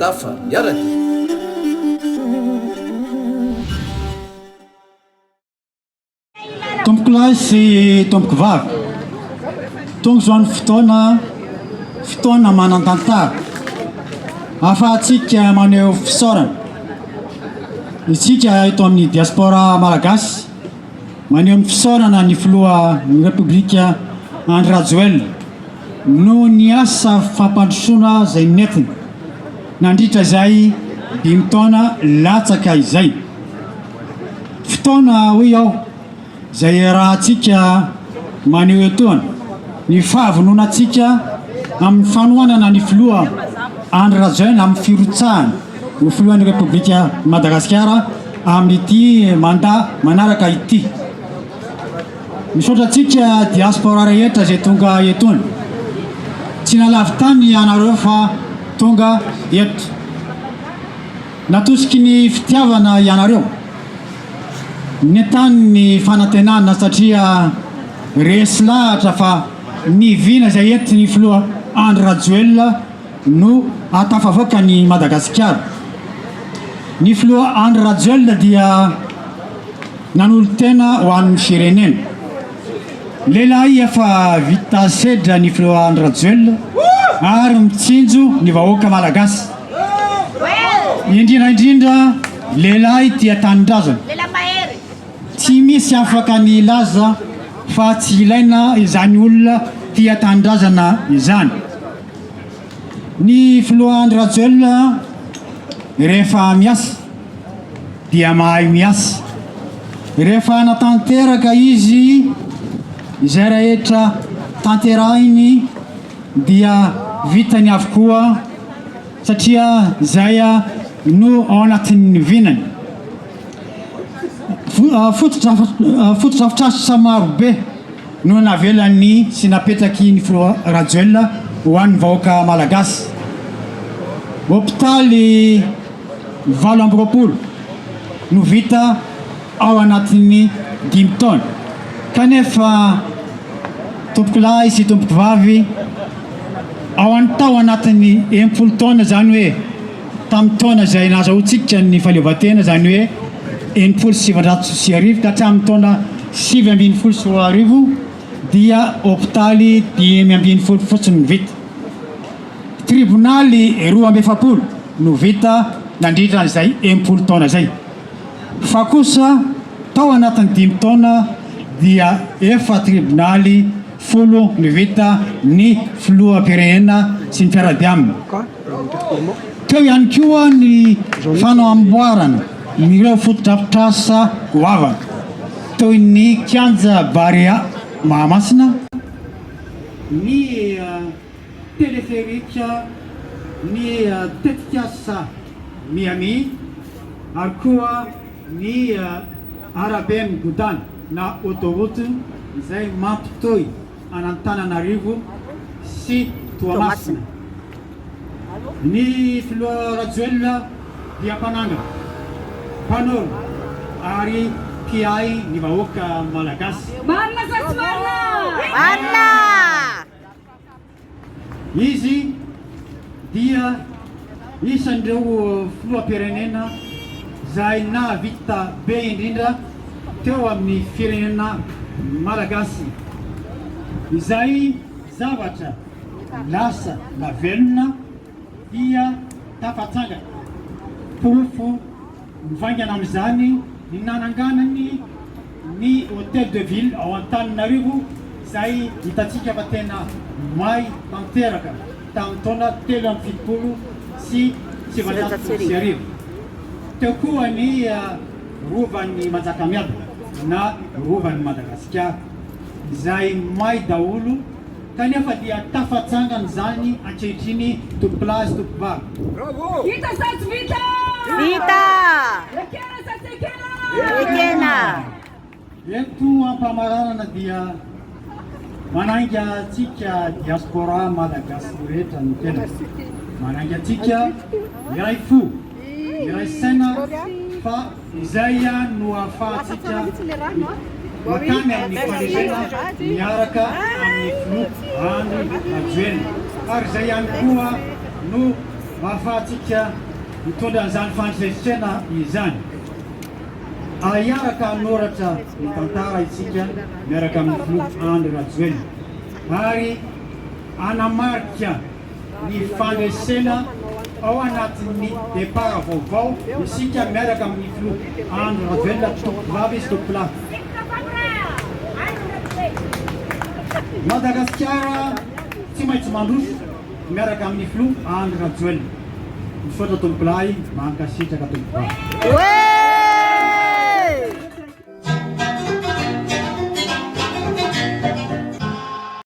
Tafa miara-dia. Tompokolahy sy tompokovavy, tonga izao ny fotoana, fotoana manan-tantara ahafahantsika maneho fisaorana. Isika eto amin'ny diaspora malagasy maneho ny fisaorana ny filoha ny Repoblika Andry Rajoelina noho ny asa fampandrosoana izay nentiny nandritra izay dimy taona latsaka izay. Fotoana hoy aho izay iarahantsika maneho etoana ny fahavononantsika amin'ny fanohanana ny filoha Andry Rajoelina amin'ny firotsahany ho filohan'ny Repoblika Madagasikara amin'ity mandat manaraka ity. Misaotra antsika diaspora rehetra izay tonga etoana. Tsy nalavi-tany ianareo fa tonga eto. Natosiky ny fitiavana ianareo. Nentanin'ny fanantenana satria resy lahatra fa ny vina izay entin'ny filoha Andry Rajoelina no hahatafavoaka an'i Madagasikara. Ny filoha Andry Rajoelina dia nanolo-tena ho an'ny firenena. Lehilahy efa vita sedra ny filoha Andry Rajoelina ary mitsinjo ny vahoaka malagasy. Indrindra indrindra lehilahy tia tanindrazana. Tsy misy afaka ny hilaza fa tsy ilaina izany olona tia tanindrazana izany. Ny filoha Andry Rajoelina rehefa miasa dia mahay miasa. Rehefa hanatanteraka izy izay rehetra tanterahiny dia vitany avokoa satria izay no ao anatin'ny vinany. Fotodrafitrasa marobe no navelan'ny sy napetraky ny filoha Rajoelina ho an'ny vahoaka malagasy. Hopitaly 28 no vita ao anatin'ny dimy taona kanefa tompokolahy sy tompokovavy ao an tao anatin'ny 60 taona izany hoe tamin'ny taona izay nahazahoantsika ny fahaleovantena izany hoe 1960 ka hatramin'ny taona 2019 dia hopitaly 15 fotsiny no vita. Tribonaly 42 no vita nandritra an'izay 60 taona izay. Fa kosa tao anatin'ny dimy taona dia efa tribonaly folo no vita ny filoham-pirenena sy ny mpiara-dia aminy. Teo ihany koa ny fanamboarana ireo fotodrafitrasa goavana toy ny kianja Barea Mahamasina, ny teleferika, ny tetikasa Miami ary koa ny araben'i Godana na autoroute izay mampitohy an'Antananarivo sy Toamasina. Ny filoha Rajoelina dia mpanangana, mpanorina ary mpiahy ny vahoaka malagasy. Marina sa tsy marina? Marina! Izy dia isan'ireo filoham-pirenena izay nahavita be indrindra teo amin'ny firenena malagasy. Izay zavatra lasa navelona dia tafatsangana. Porofo mivaingana amin'izany ny nananganany ny Hotel de Ville ao Antananarivo izay hitantsika fa tena may tanteraka tamin'ny taona 1973. Teo koa ny Rovan'i Manjakamiadana na Rovan'i Madagasikara izay may daholo Kanefa dia tafatsangana izany ankehitriny tompokolahy sy tompokovavy. Vita sa tsy vita? Vita! Ekena sa tsy ekena? Ekena! Eto ampamaranana dia manainga antsika diaspora malagasy rehetra ny tenako. Manainga antsika hiray fo, hiray saina fa Izay ihany no ahafahantsika mankany amin'ny fahendrena miaraka amin'ny filoha Andry Rajoelina ary izay ihany koa no. ahafahantsika mitondra an'izany fandresena izany. Hiaraka hanoratra ny tantara isika miaraka amin'ny Filoha Andry Rajoelina ary hanamarika ny fandresena ao anatin'ny départ vaovao isika miaraka amin'ny Filoha Andry Rajoelina tompokovavy sy tompokolahy. Madagasikara tsy maintsy mandroso miaraka amin'ny Filoha Andry Rajoelina. Misaotra tompokolahy, mankasitraka tompokovavy.